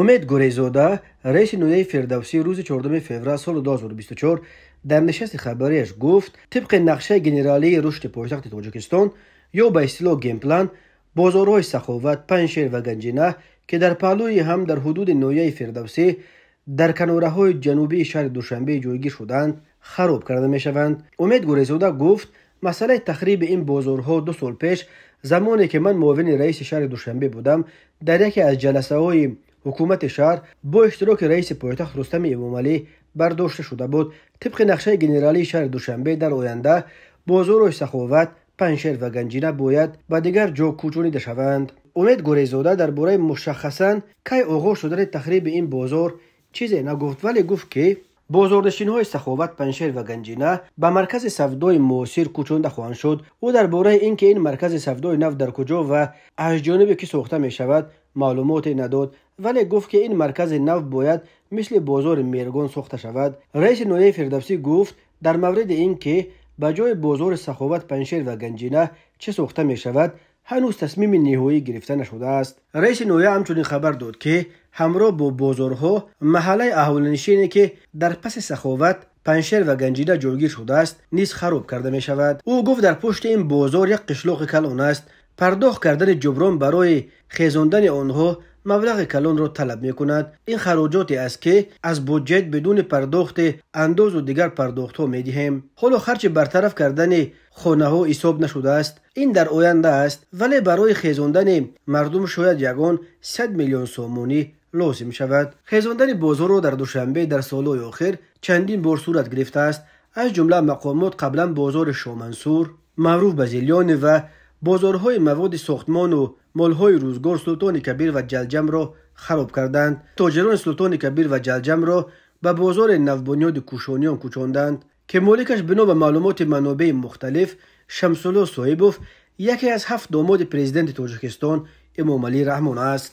Умед Гурейзода, раиси ноҳияи Фирдавсӣ, рӯзи 4 феврал соли 2024 дар нишасти хабарияш гуфт, тибқи нақшаи генералии рушди пойтахти Тоҷикистон ё ба истилоҳ генплан, бозорҳои Саховат, Панҷшер ва Ганҷина, ки дар паҳлӯи ҳам дар ҳудуди ноҳияи Фирдавсӣ дар канораҳои ҷанубии шаҳри Душанбе ҷойгир шудаанд, хароб карда мешаванд. Умед Гурейзода гуфт, масъалаи тахриби ин бозорҳо 2 сол пеш, замоне ки ман муовини раиси шаҳри Душанбе будам, дар яке аз ҷаласаҳои ҳукумати шаҳр бо иштироки раиси пойтахт Рустами Эмомалӣ бардошта шуда буд. Тибқи нақшаи генералии шаҳри Душанбе дар оянда бозорҳои Саховат, Панҷшер ва Ганҷина бояд ба дигар ҷо кӯчонида шаванд. Умед Гурейзода дар бораи мушаххасан кай оғоз шудани тахриби ин бозор чизе нагуфт, вале гуфт, ки бозорнишинҳои Саховат, Панҷшер ва Ганҷина ба маркази савдои муосир кӯчонда хоҳанд шуд. Ӯ дар бораи ин ки ин маркази савдои нав дар куҷо ва аз ҷониби кӣ сохта мешавад маълумоте надод, вале гуфт, ки ин маркази нав бояд мисли бозори Мергон сохта шавад. Раиси ноҳияи Фирдавсӣ гуфт, дар мавриди ин ки ба ҷои бозори Саховат, Панҷшер ва Ганҷина чӣ сохта мешавад, ҳанӯз тасмими ниҳоӣ гирифта нашудааст. Раиси ноҳия ҳамчунин хабар дод, ки ҳамроҳ бо бозорҳо маҳаллаи аҳолинишине, ки дар паси Саховат, Панҷшер ва Ганҷина ҷойгир шудааст, низ хароб карда мешавад. Ӯ гуфт, дар пушти ин бозор як қишлоқи калон аст. Пардохт кардани ҷуброн барои хезондани онҳо маблағи калонро талаб мекунад. Ин хароҷоте аст, ки аз буҷет бидуни пардохти андозу дигар пардохтҳо медиҳем. Ҳоло харҷи бартараф кардани хонаҳо ҳисоб нашудааст. Ин дар оянда аст, вале барои хезондани мардум шояд ягон 100 миллион сомонӣ лозим шавад. Хезондани бозорро дар Душанбе дар солҳои охир чандин бор сурат гирифтааст. Аз ҷумла мақомот қаблан бозори Шомансур, маъруф ба Зелёни ва бозорҳои маводи сохтмону молҳои рӯзгор Султони Кабир ва Ҷалҷамро хароб карданд. Тоҷирони Султони Кабир ва Ҷалҷамро ба бозори навбунёди Кӯшониён кӯчонданд, ки моликаш бино ба маълумоти манобеи мухталиф Шамсулло Соҳибов, яке аз 7 домоди президенти Тоҷикистон Эмомалӣ Раҳмон аст.